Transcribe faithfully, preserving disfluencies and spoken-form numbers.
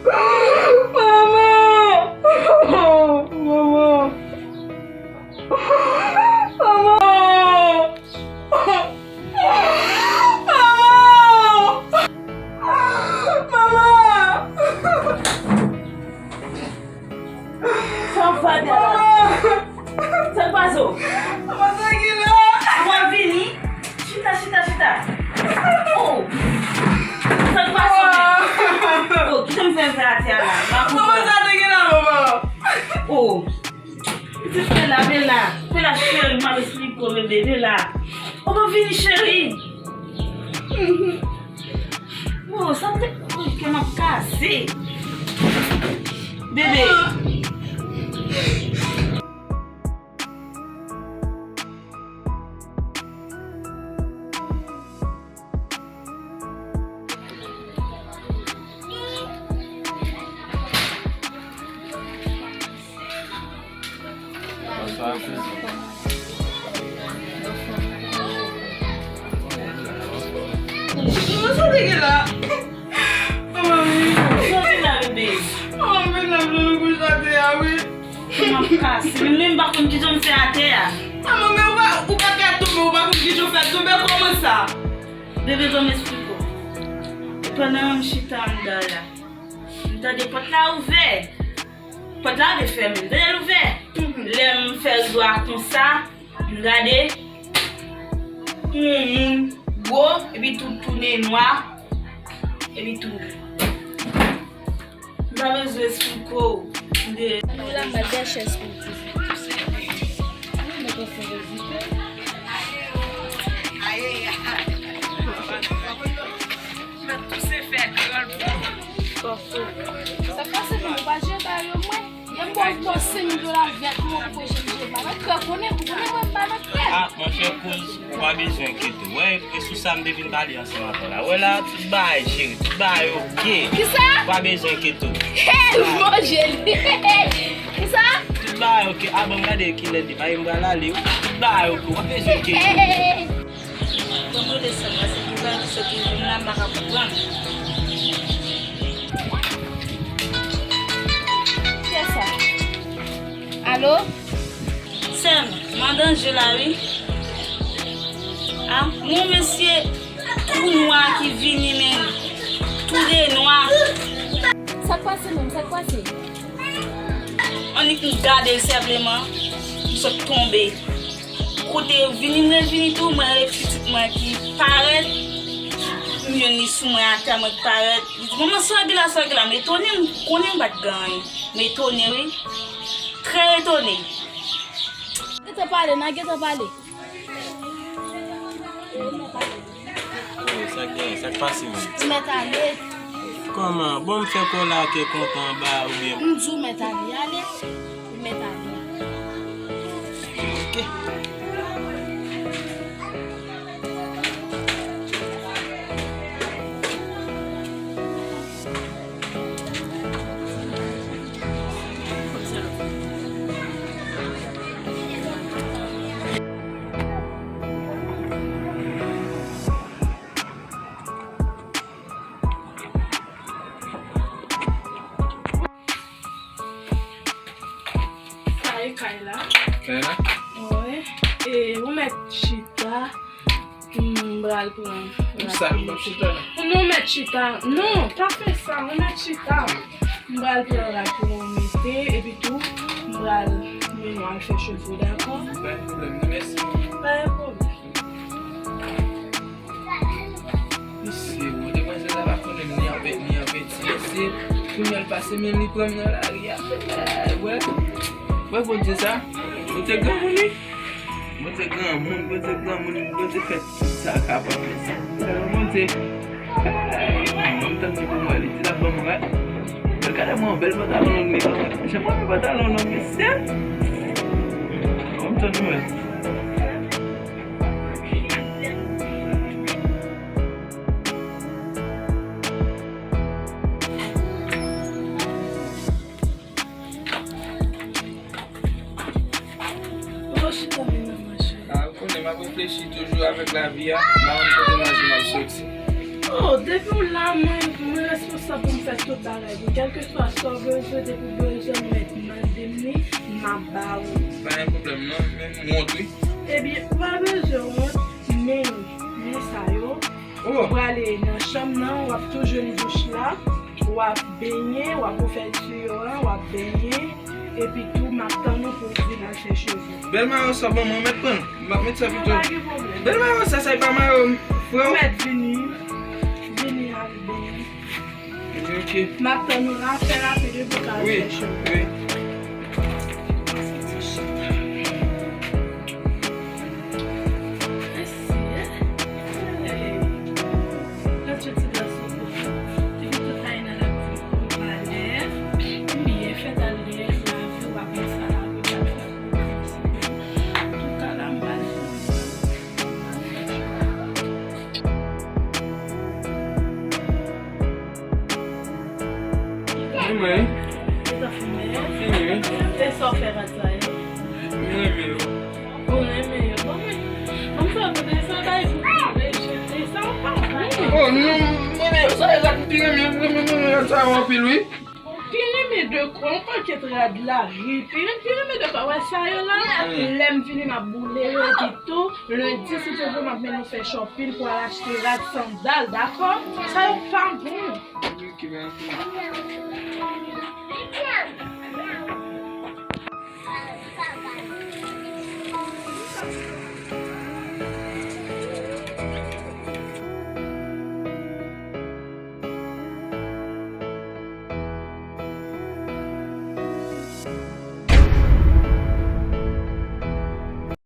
Manman! Manman! Manman! Manman! Manman! Sa w fè atè a la? Sa k pase w? Manman, tranquila. Ou pa vini? Chita, chita, chita. Oh! Sa k pase w menm? Oh, kite m fè fè atè a la. M pa konprann. Manman, sa tranquila, manman. Oh! Pitit, vin la, vin la. Vin la, cheri, m ap esplike w, bebe, vin la. Ou pa vini, cheri? Oh, sa te, oh, kè m ap kase. Bebe. Bonswa, kouzen. Manman, sa te gen la? Manman, wi. Sa te la, bebe? Manman, m vin nan vle nou kouche atè a, wi. M ap kase. Men, men m pa konn kijan m fè atè a. Manman, men ou pa, ou pa ka tonbe, ou pa konn kijan w fè tonbe, kòman sa? Bebe, ban m esplike w. Pandan m chita anndan la, m tande pòt la ouvè. Pòt la te fèmen, m tande l ouvè. Lè m fè rido a konsa, m gade yon moun gwo, epi tou tounen nwa, epi tou. M pa bezwen esplike w. M te... Ann, ou la, m ba l dè chèz pou l. Mwen konfyon rezite. Aye, aye. Mèt touse fè krèl. Sa pase menm, ou pa jere bagay yo, mwen. Gen bòs bòs senk dola vèt mwen pou jere bagay. Mwen krè konnen, ou konnen mwen m pa nan krè. Ah, monchè, kouz, ou pa bezwen enkyete w. Wè, e sou sa m te vin pale ansanm avè w la. Wè la, tout bagay jere, tout bagay oke. Kisa? Ou pa bezwen enkyete w. Hey, manje li. Kisa? Tout bagay oke. Ah, ban m gade kilè li, pa gen m pral ale, wi. Tout bagay oke, ou pa bezwen enkyete w. Hey, hey, hey. Bon, mwen desann, paske ki bagay ki sot toujou m la, m pa ka konprann. Kiyès sa? Alo? Sè m, m an danje la, wi. A, yon mesye tou nwa ki vini, men tou de nwa. Sa k pase menm? Sa k pase? Annik m gade l senpleman, m sot tonbe. Kote yo vini, m revini tou, mwen wè pitit mwen ki parèt. M jwenn li sou mwen atè, mwen ki parèt. Li di, "Manman, sa w gen la, sa w gen la?" M etone, m konnen m pa t gen anyen. M etone, wi. Trè etone. Gentan pale, n a gentan pale. Sa k genyen? Sa k pase menm? Ou mèt ale. Kòman? Bon, m fè kò la kè kontan anba oubyen? M di w mèt ale, ale. Ou mèt ale. Ok. Sa e kay la. Kay la? Wi. E ou mèt chita. M pral pran. Pou sa, m ap chita la. Non, mèt chita. Non, pa fè sa. Ou mèt chita. M pral pran rad pou ou mete. Epi tou, m pral mennen w al fè cheve w, dakò? Pa gen pwoblèm, non, mèsi. Pa gen pwoblèm. Mesye, bon, demwazèl la pa konnen m ni anpè, ni anpè ti mesye. Kounye a l pase men li pran m nan lari a. Wè. Wè Bondye sa. Bondye granmoun wi. Bondye granmoun, Bondye granmoun, Bondye fè tout sa kapab mesye. Bondye. Ay, mwen m tann li pou mwen, li di l ap ban m rad. Gade mwen yon bèl pantalon long li. Jan mwen renmen pantalon long mesye. Mwen m tann mwen. Ou chita menm nan manje. Ah, ou konnen m ap reflechi toujou avèk lavi a. M pa konn kote manje m ap soti. Oh, depi w la, mwen, mwen responsab pou m fè tout bagay pou ou. Kèlkeswa sa w bezwen, depi w bezwen, ou mèt mande m li, m ap ba ou. Pa gen pwoblèm non, men m wont wi. Ebyen, ou pa bezwen wont, men, men sa yo. Oh. Ou prale nan chanm nan, w ap tou jwenn douch la, w ap benyen, w ap ouvè tiyo an, w ap benyen, epi tou, m ap tann ou pou w vin al fè cheve. Bèl mayo sa, ban mwen, mèt pran l. M ap met sa pito. Non, pa gen pwoblèm. Bèl mayo sa, sa e pa mayo m, frè. Ou mèt vini. Vini al benyen. Ok. M ap tann ou la, fè rapid wi pou w ka al fè cheve. Wi, wi. Mèsi, eh. Hey. Gad yon ti glas ou pote. Epi tout ayina la pou valè. Byen fèt al gen lavi, w ap gen sa lavi, w ap fè. Antouka la, m pral fè. Mwen. Ou ta fini? Fini, wi. E sa w fè rad sa yo? M renmen yo. Ou renmen yo? Bon, men, bon, sa, pou de sa, bay pou pou de jete. Sa w pa bay. Oh, non, m renmen yo. Sa e rad m pi renmen, m renmen, m renmen rad sa yo anpil, wi. Ou pi renmen de kwa? Yon pakèt rad la, wi. Pi renmen, pi renmen de kwa? Wè sa yo la? Lè m vini, m ap boule yo, epi tou, lendi, si Dye vle, m ap mennen w fè shopping pou al achte rad, sandal, dakò? Sa yo pa bon. Ok, mèsi.